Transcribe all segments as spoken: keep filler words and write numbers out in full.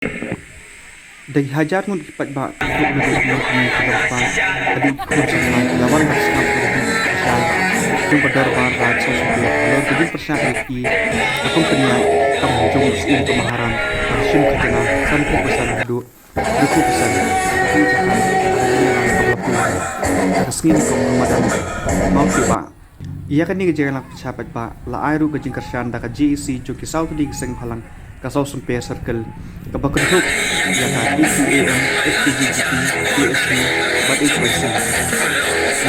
Dei hajar ngut ki paidbah ki hok na dei ki nongkynmaw ki dang pa ka dei ki khun samla ki la wan ban sngap ïa ka jingkyrshan jong ka dorbar Raid Sawsymper halor ka jingpyrshah ïa ki ka company kam jong u Syiem ka Maharam ban shim khajna sanphew percent haduh hynriewphew percent. Ka jingkyrshan ka la pynlong ha ka sngi Kong Ramadan Mawkiba. Ïa kane ka jingïalang pyrshah paidbah la ai ruh ka jingkyrshan da ka J A C jong ki saw tylli ki seng bhalang ka Sawsymper Circle, kaba kynthup ïa ka A C A M, H K J G P, K S P bad H Y C.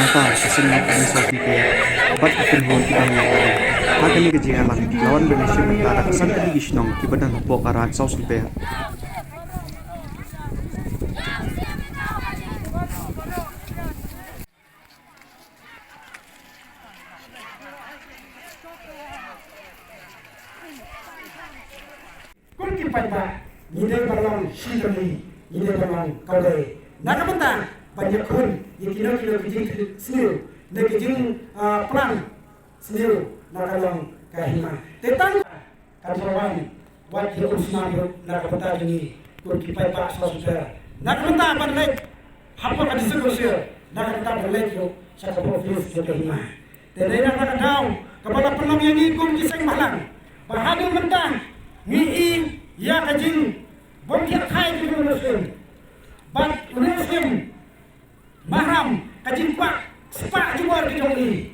Nangta ka seng nongkynmaw Sawsymper bad ki kynhun ki bang ïa ka. Ha kane ka jingïalang la wan ban ïashim bynta da ka san tylli ki shnong kiba don hapoh ka Raid Sawsymper. Kum ki paidbah, ngi dei ban long shi jong ngi, ngi dei ban long kawei. Na ka bynta ban ïakhun ïa kino kino ki jingsniew, ne ki jing, ah, plan sniew na ka long ka hima. Te tang ka jingwan wat ïa u sniper na ka bynta jong ngi kum ki paidbah Sawsymper. Na ka bynta ban leit hapoh ka district council, na ka bynta ban leit ruh sha ka office jong ka hima. Te dei na kata ka daw kaba la pynlong ïa ngi kum ki seng bhalang ba haduh mynta ngi i ïa ka jingbym thiah khai ka jong u Syiem bad u Syiem Maharam, ka jingkwah spah jubor ka jong i.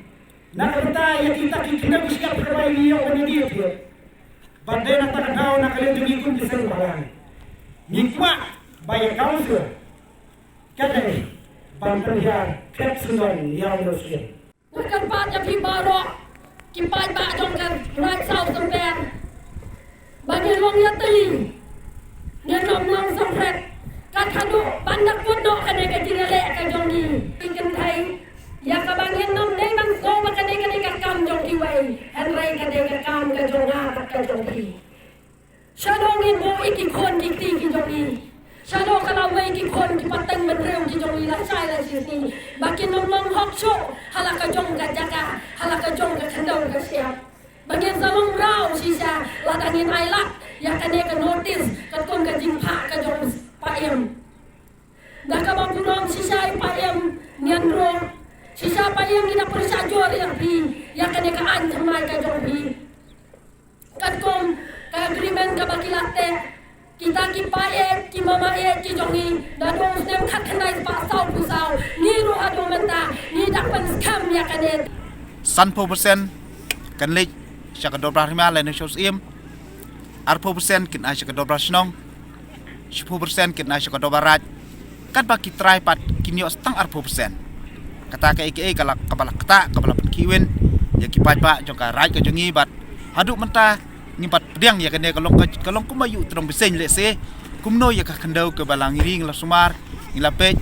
Na ka bynta ïa kita ki khyndew ki shyiap kaba ngi ïoh ban ïa ki ïa ki. Bad dei na kata ka daw na ka liang jong ngi kum ki seng bhalang ngi kwah ba ïa council ka dei ban pynhiar khet syndon ïa u Syiem. Nga kyrpad ïa phi baroh ki paidbah jong ka Raid Sawsymper ba ngin long ïatylli, ngin long nongsngewrit kat haduh ban da kut noh kane ka jingïaleh ka jong ngi. Ki kynthei ïa kaba ngin ym dei ban sngew ba kane ka dei ka kam jong kiwei, hynrei ka dei ka kam ka jong nga bad ka jong phi. Shadoh ngin buh ïa ki khun ki kti ki jong ngi. Shadoh ka lawei ki khun ki pateng bynriew ki jong ngi lashai lashisngi ba kin ym long hok shuh ha la ka jong ka jaka, ha la ka jong ka khyndew ka shyiap. Ba ngin sa long mraw shisha lada ngin ailad ïa kane ka notice katkum ka jingphah ka jong Paiem. Da kaba burom shisha ïa Paiem Nianro, shisha Paiem ngi da pyrshah jur ïa phi ïa kane ka aiñ thymmai ka jong phi. Katkum ka agreement kaba ki la teh, kita ki paiem ki mamaiem ki jong ngi, naduh u snem khatkhyndai spah sawphew saw ngi ruh haduh mynta ngi dang pynskhem ïa kane. Sanphew percent kan leit sha ka dorbar hima lane sha u Syiem, arphew percent kin ai sha ka dorbar shnong, shiphew percent kin ai sha ka dorbar raid. Katba ki trai pat kin ïoh tang arphew percent. Kata kaei kaei ka la, kaba la ktah, kaba la pynkhih win ïa ki paidbah jong ka raid ka jong ngi bad haduh mynta ngim pat pdiang ïa kane ka long ka, ka long kumba ïuh tdong bseiñ lehse. Kumno ïa ka khyndew kaba la ngi ri ngi la sumar, ngi la peit,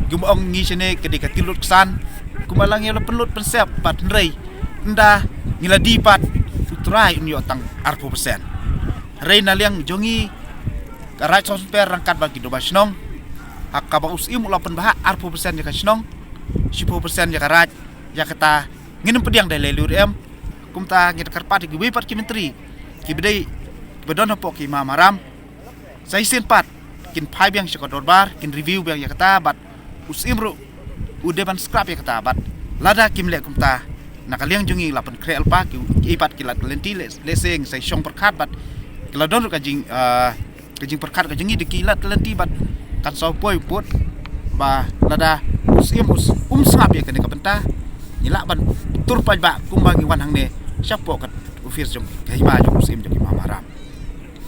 kim ong ngi shane ka dei ka tillut ksan. Kumba la ngi la pynlut pynsep pat hynrei ynda ngi la die pat u trai un ïoh tang arphew percent. Hynrei na liang jong ngi ka raid Sawsymper ryngkat bad ki dorbar shnong, ha kaba u Syiem u la pynbha arphew percent ïa ka shnong, shiphew percent ïa ka raid, ïa kata ngin ym pdiang da lei lur em. Kumta ngi da kyrpad ïa kiwei pat ki myntri kiba dei, kiba don hapoh ki hima maram, sa shisien pat kin phai biang sha ka dorbar, kin review biang ïa kata bad u Syiem ruh u dei ban scrap ïa kata bad lada kim leh kumta, na ka liang jong ngi la pynkhreh lypa ki, ki pat ki lad ki lynti, leh, lehse ngi sa shong pyrkhat bad ki la don ruh ka jing, ah, ka jingpyrkhat ka jong ngi da ki lad ki lynti bad kan sa poi put ba lada u Syiem um, um sngap ïa kane ka bynta, ngi lah ban tur paidbah kumba ngi wan hangne shapoh ka office jong ka hima jong u Syiem jong ki hima maram.